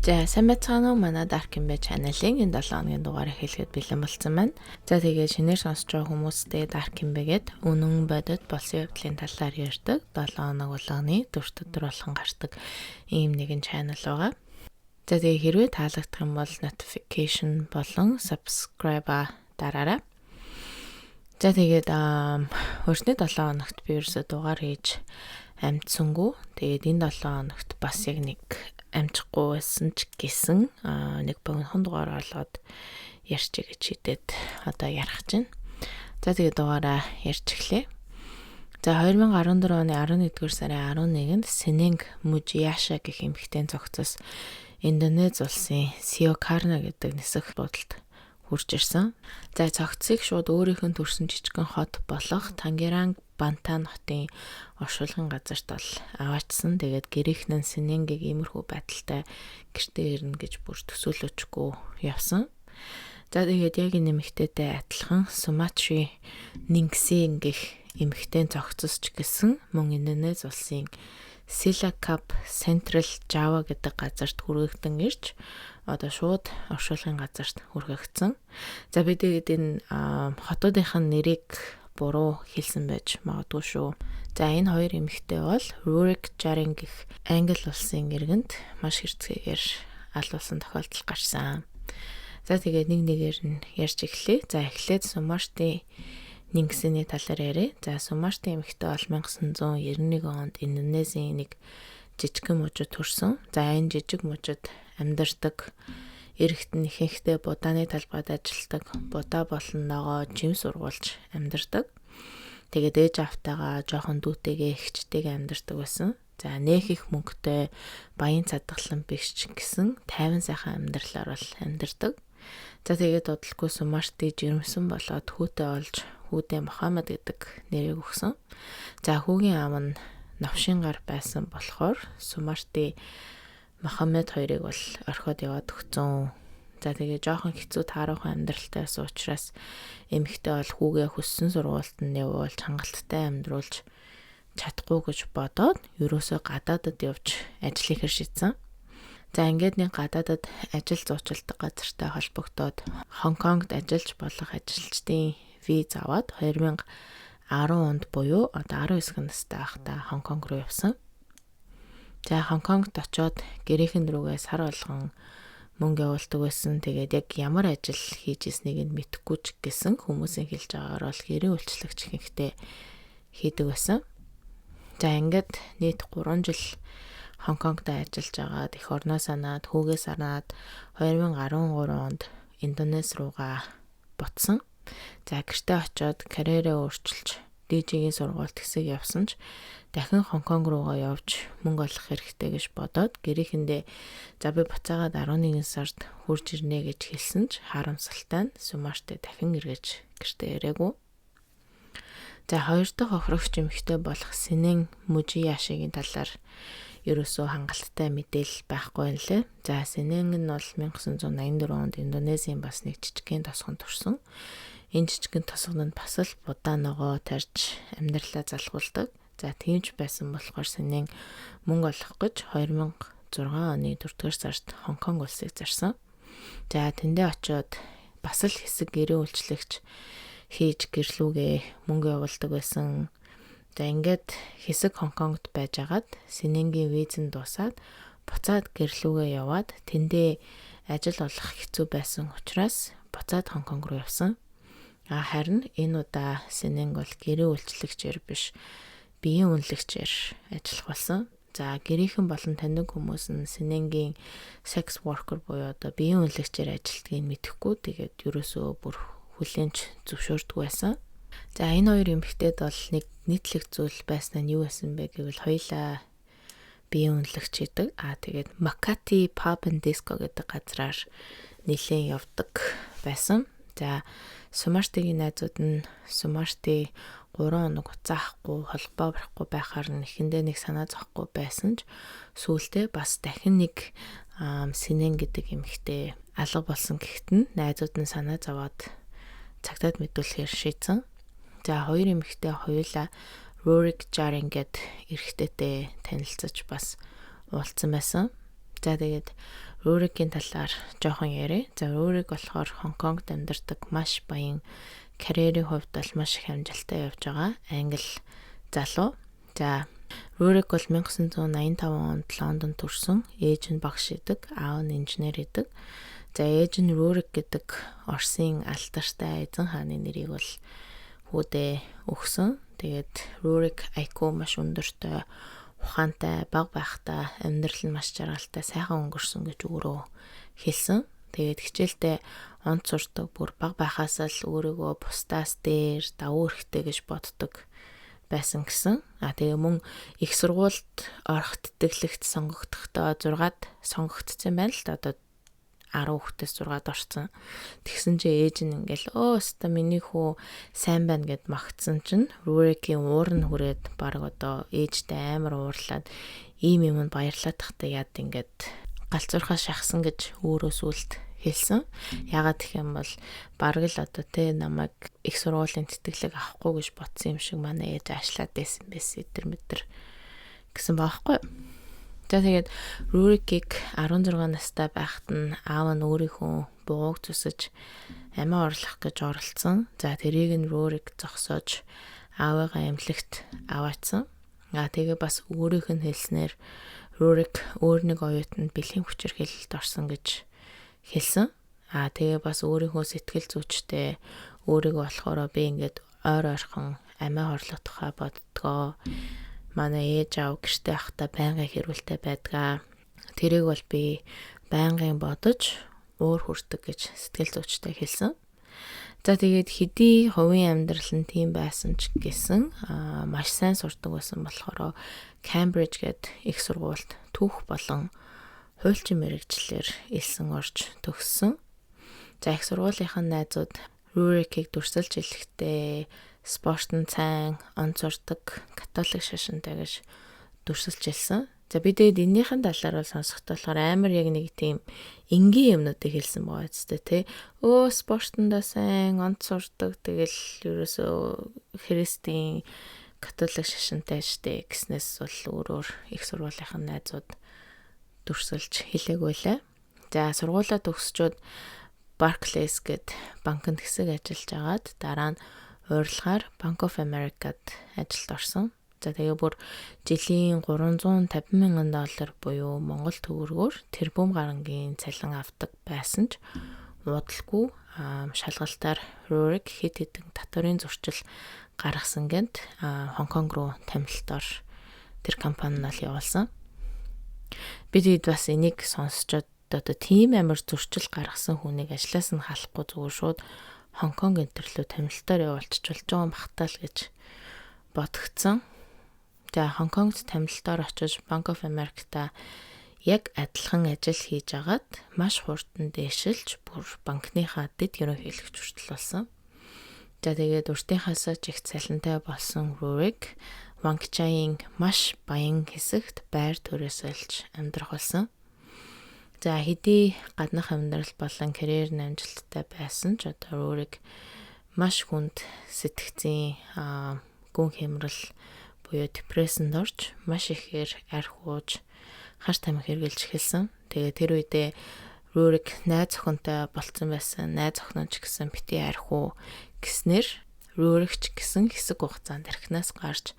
За, сайн байцгаана уу, манай Dark Imbe channel-ийн энэ 7 хоногийн дугаар эхлэхэд бэлэн болсон байна. За, тэгээд шинээр сонсож байгаа хүмүүстээ Dark Imbe гээд үнэн бодит болсон явдлын талаар ярьдаг, 7 хоног болгоны дөрөвт өдөр болгон гардаг ийм нэгэн channel байгаа. За, тэгээ хэрвээ таалагдах юм бол notification болон subscribe дараарай. За, тэгээд өнгөрсний 7 хоногт би ерөөсөө дугаар хийж амжсангүй. Тэгээд энэ 7 хоногт бас яг нэг амжихгүй байсан ч гэсэн нэг богинохон дугаар олгоод ярьчих гэж шийдээд одоо ярих чинь. За, тэгээд дугаараа ярьж эхлэе. За, 2014 оны 11-р сарын 11-нд Сененг Мужияша гэх эмэгтэй цогцос Индонез улсын Сиокарна гэдэг нисэх буудалд хүрч ирсэн. За, цогцсыг шууд өөрийнх нь төрсэн жижигхэн хот болох Тангеранг Бантан хотын оршуулгын газарт бол аваачсан. Тэгээд гэрийнхэн нь Сененгийг иймэрхүү байдалтай гэртээ ирнэ гэж бүр төсөөлөөчгүй явсан. За, тэгээд яг энэ эмэгтэйтэй адилхан Суматри Нингсин гэх эмэгтэй цогцосч гэсэн мөн Индонез улсын Силакап Central Java гэдэг газарт хүргэгдэн ирж одоо шууд оршуулгын газарт хүргэгдсэн. За, би тэгээд энэ хотуудынх нь нэрийг буруу хэлсэн байж магадгүй шүү. За, энэ хоёр эмэгтэй бол Rurik Jaring гэх Англи улсын иргэнд маш хэрцгээгээр алуулсан тохиолдол гарсан. За, тэгээд нэг нэгээр нь ярьж эхлэе. За, эхлээд Сумартын Нингсэний талаар яриа. За, Сумартын эмэгтэй бол 1991 онд Индонезийн нэг жижигхэн мужид төрсөн. За, энэ жижиг мужид амьдардаг эрэгт нь ихэнхдээ будааны талбайд ажилладаг. Будаа болон ногоо, жимс ургуулж амьдардаг. Тэгээд ээж аавтайгаа, жоохон дүүтэйгээ, эгчтэйгээ амьдардаг байсан. За, нэх их мөнгөтэй, баян цадгалан биш ч гэсэн тайван сайхан амьдралаар бол амьдардаг. За, тэгээд удалгүй Сумарти жирэмсэн болоод хүүтэй олж хүүдээ Мохаммед гэдэг нэрийг өгсөн. За, хүүгийн аав нь новшин гар байсан болохоор Сумарти Мохаммед хоёрыг бол орхиод яваад өгцөн. За, тэгээ жоохон хэцүү тааруухан амьдралтай байсан учраас эмэгтэй бол хүүгээ хүссэн сургуульд нь явуулж хангалттай амьдруулж чадахгүй гэж бодоод ерөөсөө гадаадад явж ажил хийхээр шийдсэн. За, ингээд нэг гадаадад ажил зуучилдаг газартай холбогдоод Хонконгт ажиллаж болох ажилчдын виз аваад 2010 онд буюу одоо 19 настай байхдаа Хонконг руу явсан. За, Хонконгт очоод гэрийнхэн рүүгээ сар болгон мөнгө явуулдаг байсан. Тэгээд яг ямар ажил хийж ирснийг нь мэдэхгүй ч гэсэн хүмүүсийн хэлж байгаагаар бол гэрийн үйлчлэгч ихэнхдээ хийдэг байсан. За, ингээд нийт 3 жил Хонконгт ажиллаж агаад эх орноо санаад, хүүгээ санаад 2013 онд Индонез руугаа буцсан. За, гэртээ очиод карьерээ өөрчилж DJ-ийн сургуульд хэсэг явсан ч дахин Хонконг руугаа явж мөнгө олох хэрэгтэй гэж бодоод гэрийнхэндээ за би буцаагаад 11 сард хүрж ирнэ гэж хэлсэн ч харамсалтай нь Сумартай дахин эргэж гэртээ ирээгүй. За, хоёр дахь хохирогч эмэгтэй болох Сэнэн Мүжияшигийн талаар ерөөсөө хангалттай мэдээлэл байхгүй юм лээ. За, Сэнэн нь бол 1984 онд Индонезийн бас нэг жижигхэн тосгонд төрсөн. Энэ жижигхэн тосгонд бас л будаа ногоо тарьж амьдралаа залгуулдаг. За, тийм ч байсан болохоор Сэнэн мөнгө олох гэж 2006 оны 4-р сард Хонконг улсыг зарсан. За, тэндээ очиод бас л хэсэг гэрээ үйлчлэгч хийж гэрлүүгээ мөнгө явуулдаг байсан. За, ингээд хэсэг Хонконгт байж агаад Сэнэнгийн виз нь дуусаад буцаад гэрлүүгээ яваад тэндээ ажил олох хэцүү байсан учраас буцаад Хонконг руу явсан. А харин энэ удаа Сэнэнг бол гэрээ үйлчлэгчээр биш, биеийн үнэлэгчээр ажиллах болсон. За, гэрийнхэн болон танин хүмүүс нь Сэнэнгийн sex worker буюу одоо биеийн үнэлэгчээр ажилладгийг мэдэхгүй, тэгээд ерөөсөө бүр хүлээн ч зөвшөөрдөггүй байсан. За, энэ хоёр эмэгтэйд бол нэг нийтлэг зүйл байсан нь юу байсан бэ гэвэл хоёулаа биеийн үнэлэгч хийдэг. Аа, тэгээд Makati Pub and Disco гэдэг газраар нэлээд явдаг байсан. За, Сумартигийн найзууд нь Сумарти 3 хоног уцаахгүй, холбоо барихгүй байхаар нь эхэндээ нэг санаа зовхгүй байсан ч сүүлдээ бас дахин нэг Сэнэн гэдэг эмэгтэй алга болсон гэхэд нь найзууд нь санаа зовоод цагдаад мэдүүлэхээр шийдсэн. За, хоёр эмэгтэй хоёулаа Rurik Jarin гэд эрэгтэйтэй танилцаж бас уулзсан байсан. За тэгээд Рурикийн талаар жоохон яриа. За Рурик болохоор Хонконгт амьдардаг маш баян, карьерийн хувьд бол маш их амжилттай явж байгаа англи залуу. За Рурик бол 1985 онд Лондонд төрсөн. Ээж нь багш идэг, аав нь инженер идэг. За ээж нь Рурик гэдэг Оросын алдартай эзэн хааны нэрийг бол хүүдээ өгсөн. Тэгээд Рурик IQ маш өндөртэй, ухаантай, баг байхдаа амьдрал нь маш жаргалтай, сайхан өнгөрсөн гэж өөрөө хэлсэн. Тэгээд хичээлдээ онц сурдаг, бүр баг байхаас л өөрийгөө бусдаас дээр давуу эрхтэй гэж боддог байсан гэсэн. А тэгээ мөн их сургуульд орох тэтгэлэгт сонгогдохдоо 6-ад сонгогдсон байна л да. Одоо 10 хүүхдээс 6-ад орсон. Тэгсэн чинь ээж нь ингээл өө өста миний хүү сайн байна гэд магтсан чинь Рурикийн уур нь хүрээд баг одоо ээжтэй амар уурлаад ийм юмд баярлаад тахта яад ингээд галзуурхаа шахсан гэж өөрөө сүлд хэлсэн. Ягаад гэх юм бол бараг л одоо те намайг их сургуулийн тэтгэлэг авахгүй гэж бодсон юм шиг манай ээж аашлаад байсан байсан эдэр мэдэр гэсэн баахгүй. За тэгээд Рурикийг 16 настай байхад нь аав нь өөрийнхөө бугууг зүсэж амиа орлох гэж оролцсон. За тэрийг нь Рурик зогсоож аавыгаа эмнэлэгт аваачсан. А тэгээ бас өөрийнх нь хэлснээр Рурик өөр нэг оюутанд бэлгийн хүчирхийлэлд орсон гэж хэлсэн. А тэгээ бас өөрийнхөө сэтгэл зүйчтэй өөрийгөө болохоор би ингээд ойр ойрхон амиа хорлох тухай боддгоо. Манай ээж аав гэрте байхдаа байнгын хэрүүлтэй байдгаа. Тэрийг бол би байнгын бодож уур хүрдэг гэж сэтгэл зүйчтэй хэлсэн. За тэгээд хэдий хувийн амьдрал нь тийм байсан ч гэсэн маш сайн сурдаг байсан болохоор Cambridge гээд их сургуульд түүх болон хуульчин мэрэгчлэр элсэн орж төгссөн. За их сургуулийнхын найзууд Рурикийг дүрсэлж хэлэхдээ спортын сайн, он сурдаг, католик шашинтай гэж дүрсэлж хэлсэн. За би тэгээд эннийхэн талаар бол сонсохдоо болохоор амар яг нэг тийм энгийн юмнуудыг хэлсэн байгаа үстэй тий. Өө спортондоо сайн, онц сурдаг, тэгэл ерөөсөө христийн католик шашинтай штэ гэснээс бол өөрөөр их сургуулийнхын найзууд дүрсэлж хэлээгүй лээ. За сургуулаа төгсчөөд Barclays гэд банкнд хэсэг ажиллаж агаад дараа нь урилгаар Bank of America-д ажилд орсон. За тэгээ бүр жилийн 350 мянган доллар буюу Монгол төгрөгөөр тэрбум гарангийн цалин авдаг байсан ч удалгүй шалгалтаар Рурик хэд хэдэн татварын зурчил гаргасан гэнт Хонконг руу тамилтаар тэр компани нь л явуулсан. Би тэгэд бас энийг сонсчод одоо тийм амар зөрчил гаргасан хүнийг ажлаас нь халахгүй зүгээр шууд Хонконг энтерлөө тамилтаар явуулчих болж байгаа юм бахтаа л гэж бодогдсон. За Хонконгт тамилтаар очиж Bank of America-та яг адилхан ажил хийж агаад маш хурдан дээшилж бүр банкныхаа дэд ерөнхийлөгч хүртэл болсон. За тэгээд уртынхаасаа ч их цалинтай болсон Рурик Вангчаийн маш баян хэсэгт байр төрөөс олж амьдрах болсон. За хэдий гаднах амьдрал болон карьер нь амжилттай байсан ч одоо Рурик маш хүнд сэтгцийн гүн хямрал буюу депрессэнд орж маш ихээр арх ууж хар тамхи хэрглэж эхэлсэн. Тэгээ тэр үедээ Рурик найз охинтой болцсон байсан. Найз охин нь ч гэсэн бити арх уу гэснээр Рурик ч гэсэн хэсэг хугацаанд архинаас гарч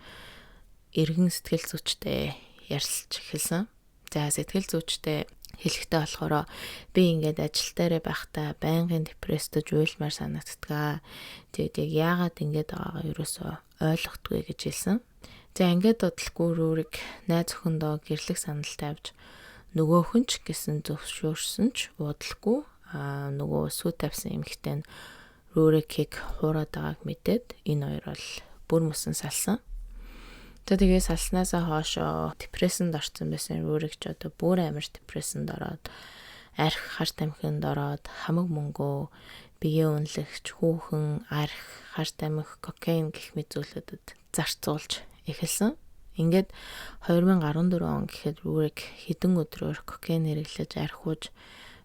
эргэн сэтгэл зүйчтэй ярилцж эхэлсэн. За сэтгэл зүйчтэй хэлэхдээ болохоор би ингээд ажил дээрээ байхдаа байнгын депресстэй уйлмаар санагддаг. Тэгээд яг яагаад ингэж байгаагаа ерөөсөө ойлгохдгүй гэж хэлсэн. За ингээд удалгүй Рурик найз охиндоо гэрлэх санал тавьж нөгөөх нь ч гэсэн зөвшөөрсөн ч удалгүй нөгөө сүү тавьсан эмэгтэй нь Рурикийг хуураад байгааг мэдээд энэ хоёр бол бүр мөсөн салсан. За тэгээ салснаасаа хоошоо депрессэнд орсон байсан Рурик ч одоо бүр амар депрессэнд ороод арх хар тамхинд ороод хамаг мөнгөө биеэ үнэлэгч, хүүхэн, арх, хар тамхи, кокаин гэх мэт зүйлүүдэд зарцуулж эхэлсэн. Ингээд 2014 он гэхэд Рурик хэдэн өдрөөр кокаин хэрэглэж арх ууж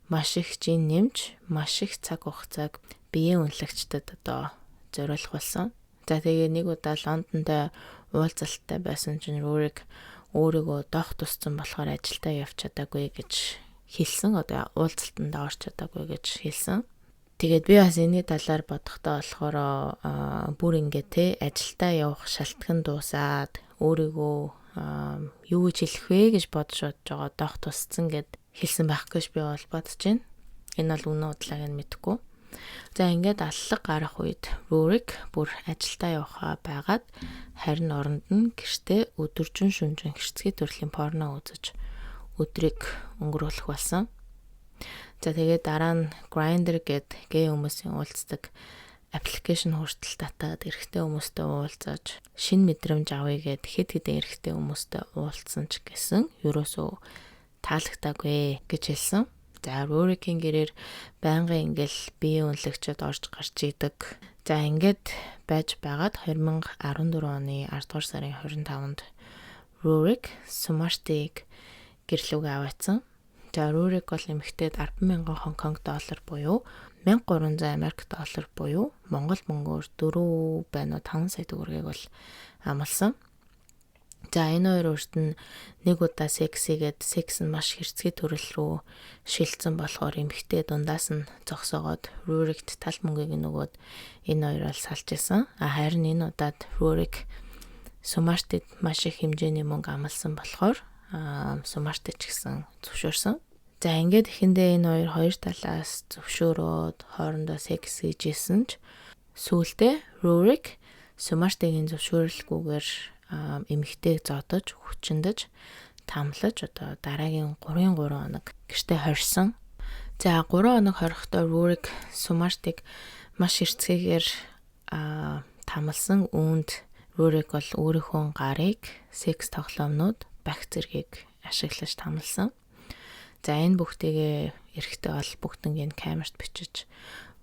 маш их жин нэмж маш их цаг хугацааг биеэ үнэлэгчдэд одоо зориулах болсон. За тэгээ нэг удаа Лондонд уулзалттай байсан чинь Рурик өөрийгөө доох тусцсан болохоор ажилдаа явж чадаагүй гэж хэлсэн. Одоо уулзалтанд орч чадаагүй гэж хэлсэн. Тэгээд би бас энэний талаар бодохдоо болохоор бүр ингээ те ажилдаа явах шалтгаан дуусаад өөрийгөө юу гэж хэлэх вэ гэж бодож бодож байгаа доох тусцсан гэд хэлсэн байх гэж би бол бодож байна. Энэ бол үнэн худлааг нь мэдэхгүй. За ингээд аллаг гарах үед Рурик бүр ажилдаа явахаа байгаад харин оронд нь гэртээ өдөржин шүнжин хэрцгий төрлийн порно үзэж өдрийг өнгөрөөлөх болсон. За тэгээд дараа нь Grindr гээд гей хүмүүсийн уулздаг application хүртэл татаад эрэгтэй хүмүүстэй уулзаж шинэ мэдрэмж авъя гэд хэд хэдэн эрэгтэй хүмүүстэй уулзсан ч гэсэн ерөөсөө таалагдаагүй гэж хэлсэн. За Рурикийн гэрээр байнгын ингээл биеийн үнэлэгчид орж гарч идэг. За ингээд байж байгаад 2014 оны 10 дугаар сарын 25-нд Рурик Сумартыг гэрлүүгээ аваацсан. За Рурик бол эмэгтэйд 10,000 Хонконг доллар буюу 1300 Америк доллар буюу Монгол мөнгөөр 4 байна уу 5 сая төгрөгийг бол амласан. За энэ хоёр урт нь нэг удаа секс хийгээд секс нь маш хэрцгий төрөл рүү шилжсэн болохоор эмэгтэй дундаас нь зогсоогоод Рурикт тал мөнгийг нөгөөд энэ хоёр бол салж исэн. А харин энэ удаад Рурик Сумартид маш их хэмжээний мөнгө амласан болохоор Сумартид ч гэсэн зөвшөөрсөн. За ингээд эхэндээ энэ хоёр хоёр талаас зөвшөөрөөд хоорондоо секс хийж исэн ч сүүлдээ Рурик Сумартигийн зөвшөөрлгүйгээр эмэгтэйг зодож, хүчиндэж, тамлаж одоо дараагийн 3-3 хоног гэртээ хорьсон. За 3 хоног хорихдоо Рурик Сумартыг маш эрцгээгээр тамлсан. Үүнд Рурик бол өөрийнхөө гарыг секс тоглоомнууд, бах зэргийг ашиглаж тамлсан. За энэ бүхтэйгээ эрэгтэй бол бүгднийг камерт бичиж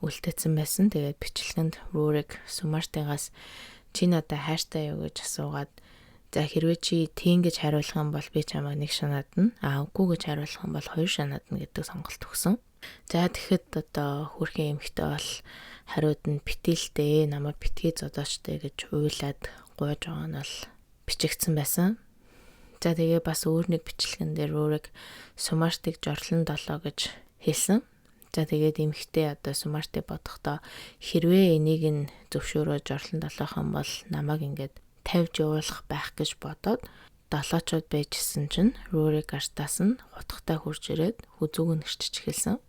үлдээсэн байсан. Тэгээд бичлэгэнд Рурик Сумартыгаас чи надад хайртай юу гэж асуугаад за хэрвээ чи тийм гэж хариулах юм бол би чамайг нэг шанаадна. А үгүй гэж хариулах юм бол хоёр шанаадна гэдэг сонголт өгсөн. За тэгэхэд одоо хүрхэн эмэгтэй бол хариуд нь битээлтэй намайг битгий зодоочтой гэж уйлаад гуйж байгаа нь бол бичигдсэн байсан. За тэгээ бас өөр нэг бичлэгэн дээр Рурик Сумартыг жорлон долоо гэж хэлсэн. За тэгээд эмэгтэй одоо Сумартыг бодохдоо хэрвээ энийг нь зөвшөөрөө жорлон долоох юм бол намайг ингээд тавьж явуулах байх гэж бодоод долоочод байжсэн чинь Рурик артаас нь хутгатай хурж ирээд хүзүүг нь хэрчиж эхэлсэн.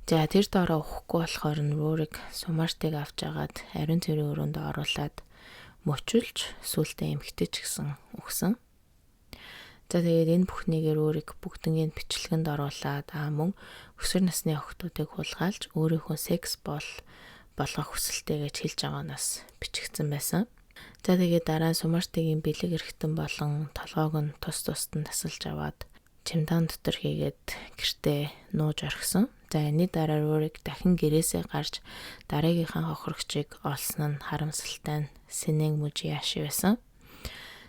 За тэр доороо өгөхгүй болохоор нь Рурик Сумартыг авч агаад ариун цэврийн өрөөнд оруулаад мөчөлж сүултээ эмэгтэй ч гэсэн өгсөн. За тэгээд энэ бүхнийгээр өөрийг бүгднгийн бичлэгэнд оруулаад мөн өсвөр насны охидуудыг хулгайлж өөрийнхөө секс бол болгох хүсэлтэй гэж хэлж байгаанаас бичигдсэн байсан. За тэгээд дараа нь Сумартигийн бэлэг эргэтэн болон толгойг нь тус тусад нь тасалж аваад чемодан дотор хийгээд гэртээ нууж орхисон. За энэний дараа Рурик дахин гэрээсээ гарч дараагийнхаа хохирогчийг олсон нь харамсалтай нь Синэн Мүжияши байсан.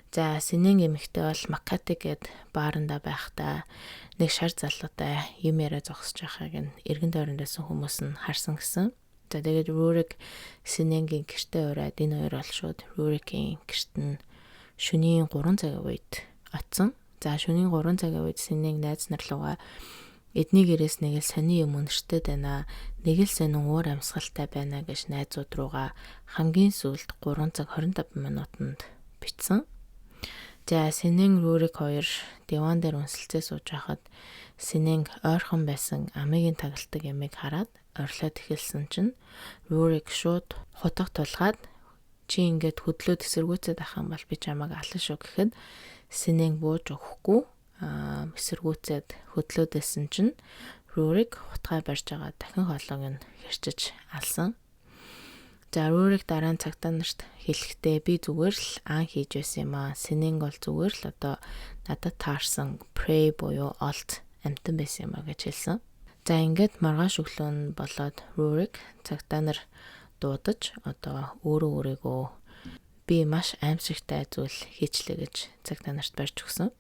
За Синэн эмэгтэй бол Макати гэд бааранда байхдаа нэг шар залуутай юм яриа зогсож байхыг нь эргэн тойронд байсан хүмүүс нь харсан гэсэн. За тэгээд Рурик Синэнгийн гэртээ ураад энэ хоёр бол шууд Рурикийн гэрт нь шөнийн 3 цагийн үед очсон. За шөнийн 3 цагийн үед Синэн найз нар руугаа эдний гэрээс нэг л сони юм өнөртэй байна. Нэг л сонин уур амьсгалтай байна гэж найзууд руугаа хамгийн сүүлд 3 цаг 25 минутанд бичсэн. За Синэн Рурик хоёр диван дээр үнсэлцээ сууж байхад Синэн ойрхон байсан амийг нь тагалдаг ямыг хараад орилоод эхэлсэн чинь Рурик шууд хутга тулгаад чи ингээд хөдлөөд эсэргүүцээд ах юм бол би чамайг алан шүү гэхэд Синэн бууж өгөхгүй эсэргүүцээд хөдлөөд байсан чинь Рурик хутгаа барьж байгаа дахин хоолойг нь хэрчиж алсан. За Рурик дараа нь цагтаа нарт хэлэхдээ би зүгээр л ан хийж байсан юм аа. Синэнг бол зүгээр л одоо надад таарсан prey буюу олд амтан байсан юм а гэж хэлсэн. За ингээд маргааш өглөө нь болоод Рурик цагтаа нар дуудаж одоо өөрөө өөрийгөө би маш аимшигтай зүйл хийчлээ гэж цагтаа нарт барьж өгсөн.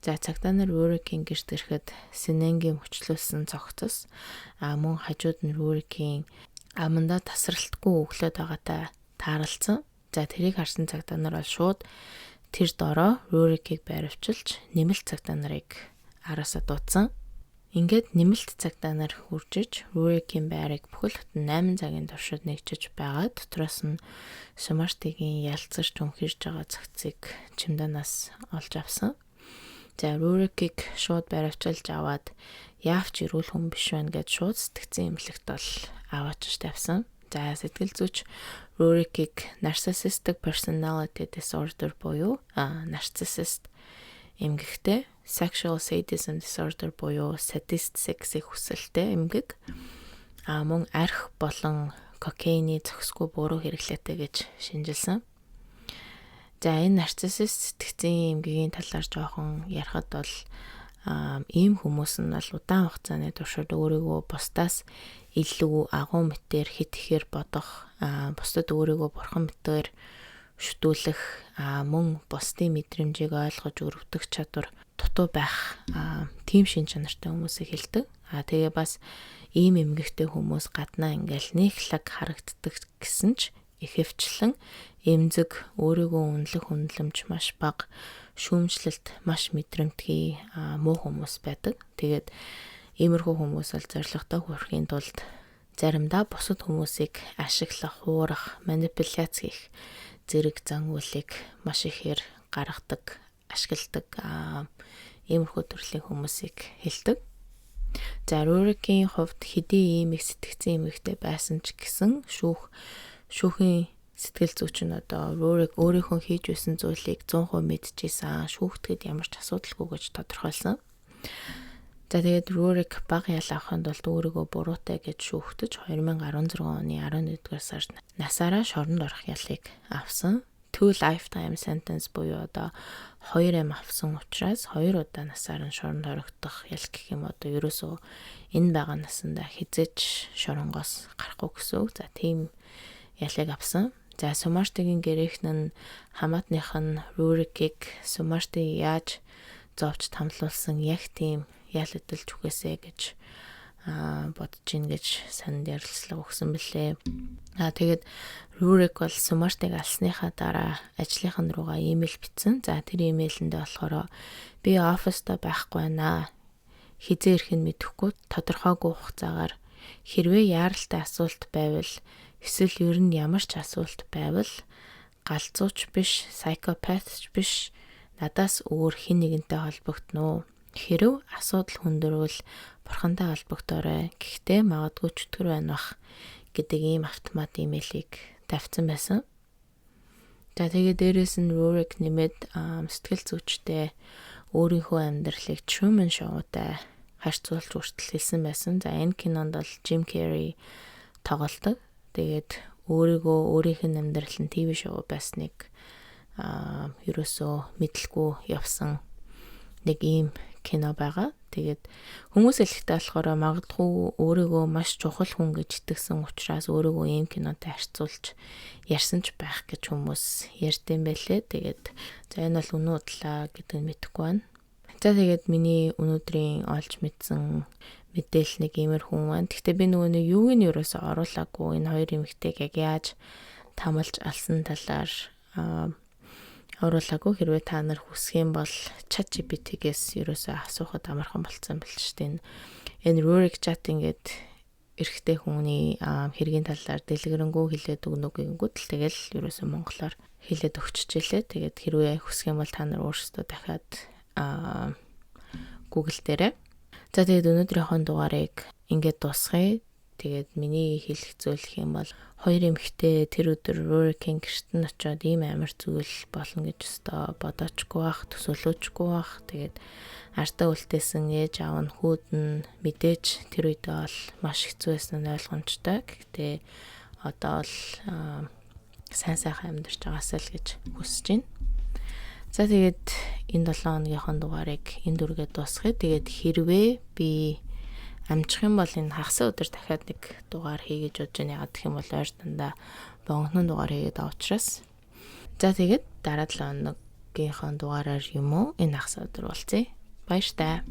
За цагтаа нар Рурикийн гэрт ирэхэд Синэнгийн мөчлөөсөн цогцос а мөн хажууд нь Рурикийн амандаа тасралтгүй өглөөд байгаатай тааралцсан. За, тэрийг харсан цагдаа нар бол шууд тэр дороо Рурикийг баривчилж нэмэлт цагдаа нарыг араасаа дуудсан. Ингээд нэмэлт цагдаа нар хүрчиж Рурикийн байрыг бүхэл бүтэн 8 цагийн туршид нэгжиж байгаа. Дотроос нь Сумартигийн ялцарч өмхирж байгаа цогцыг чемоданаас олж авсан. За, Рурикийг шууд баривчилж аваад яавч эрүүл хүн биш байна гэж шууд сэтгцэн эмнэлэгт бол аваачиж тавьсан. За, сэтгэл зүйч Рурикийг narcissistic personality disorder буюу нарциссист эмгэгтэй, sexual sadism disorder буюу садист сексийг хүсэлтэй эмгэг, мөн арх болон кокаины зохисгүй буруу хэрэглээтэй гэж шинжилсэн. За, энэ нарциссист сэтгцийн эмгэгийн талаар жоохон ярихад бол ийм хүмүүс нь бол удаан хугацааны туршид өөрийгөө бусдаас илүү агуу мэтээр хит ихээр бодох, бусдад өөрийгөө бурхан мэтээр шүтүүлэх, мөн бусдын мэдрэмжийг ойлгож өрөвдөх чадвар дутуу байх тийм шин чанартай хүмүүсийг хэлдэг. Тэгээ бас ийм эмгэгтэй хүмүүс гаднаа ингээл нэг лаг харагддаг гэсэн ч ихэвчлэн эмзэг, өөрийгөө үнэлэх үнэлэмж маш бага, шүүмжлэлт маш мэдрэмтгий муу хүмүүс байдаг. Тэгээд иймэрхүү хүмүүс бол зорилготой хүрэхийн тулд заримдаа бусад хүмүүсийг ашиглах, хуурах, манипуляц хийх зэрэг зан үйлийг маш ихээр гаргадаг, ашигладаг иймэрхүү төрлийн хүмүүсийг хэлдэг. За, Рурикийн хувьд хэдий ийм их сэтгцэн эмгэгтэй байсан ч гэсэн шүүхийн сэтгэл зүйч нь одоо Рурик өөрийнхөө хийж байсан зүйлийг 100% мэдчихсэн, шүүхтэд ямар ч асуудалгүй гэж тодорхойлсон. За, тэгээд Рурик бага ял авахын тулд өөрийгөө буруутай гэж шүүхтэж 2016 оны 11-р сард насаараа шоронд орох ялыг авсан. Two lifetime sentence буюу одоо 2 ам авсан учраас 2 удаа насаар нь шоронд хоригдох ял гэх юм, одоо ерөөсөө энэ байгаа насандаа хэзээ ч шоронгоос гарахгүй гэсэн үг. За, тийм ялыг авсан. За, Сумартигийн гэрээхэн нь хамаатных нь Рурикийг Сумарти яаж зовж тамлуулсан яг тийм ял эдэлж үгээсэ гэж бодож ийн гэж санд ярилцлага өгсөн бэлээ. Тэгээд Рурик бол Сумартыг алсныхаа дараа ажлынхан руугаа имэйл бичсэн. За, тэр имэйлэндээ болохоор би оффиста байхгүй байна. Хизээ ирэх нь мэдэхгүй, тодорхойгүй хугацаагаар хэрвээ яаралтай асуулт байвал эсвэл ер нь ямар ч асуулт байвал галзууч биш, psychopath ч биш, надаас өөр хэн нэгэнтэй холбогдно уу? Хэрв асуудал хүндэрвэл бурхантай холбогдоорой. Гэхдээ магадгүй чөтгөр байна бах гэдэг ийм автомат имэйлийг тавьсан байсан. За, тэгээ дээрэс нь Рурик нэмээд сэтгэл зүйчтэй өөрийнхөө амьдралыг Truman Show-тай харьцуулж хүртэл хэлсэн байсан. За, энэ кинонд бол Jim Carrey тоглодог. Тэгээд өөрийгөө өөрийнх нь амьдрал нь TV шоу байсныг ерөөсөө мэдлгүй явсан нэг ийм кино байгаа. Тэгээд хүмүүс хэлэхдээ болохоор магадгүй өөрийгөө маш чухал хүн гэж итгэсэн учраас өөрийгөө ийм кинотой харьцуулж ярьсан ч байх гэж хүмүүс ярьдсан байлээ. Тэгээд за, энэ бол үнэн удлаа гэдэг нь мэдэхгүй байна. За, тэгээд миний өнөөдрийн олж мэдсэн мэдээлэл нэг иймэрхүү хүн байна. Гэхдээ би нөгөө нэг юуг нь ерөөсөө оруулаагүй, энэ хоёр эмэгтэйг яг яаж тамалж алсан талаар оруулаагүй. Хэрвээ та нар хүсэх юм бол ChatGPT-гээс ерөөсөө асуухад амархан болцсон бэл ч тийм. Энэ Rurik chat ингээд эрэгтэй хүний хэргийн талаар дэлгэрэнгүй хэлээд өгнө гэнгүүт л тэгэл ерөөсөө монголоор хэлээд өгччихлээ. Тэгээд хэрвээ хүсэх юм бол та нар өөрсдөө дахиад Google дээрээ. За, тэгээд өнөөдрийнхөө дугаарыг ингээд дуусгая. Тэгээд миний хэлэх зүйл гэх юм бол хоёр эмэгтэй тэр өдөр Rurik-ийн гэрт нь очиод ийм амар зүйл болно гэж өстой бодоочгүй бах, төсөөлөөчгүй бах. Тэгээд ардаа үлдээсэн ээж аав нь, хүүд нь мэдээж тэр үедээ бол маш хэцүү байсан нь ойлгомжтой. Гэхдээ одоо бол сайн сайхан амьдарч байгаасай л гэж хүсэж байна. За, тэгээд энэ 7 хоногийнхоо дугаарыг энэ дүргээд дуусгая. Тэгээд хэрвээ би амжих юм бол энэ хагас өдөр дахиад нэг дугаар хий гэж бодож байна. Яагаад гэх юм бол ойр дандаа богино дугаар хийгээд байгаа учраас. За, тэгээд дараа 7 хоногийнхоо дугаараар юм уу энэ хагас өдөр уулзъя. Баяртай.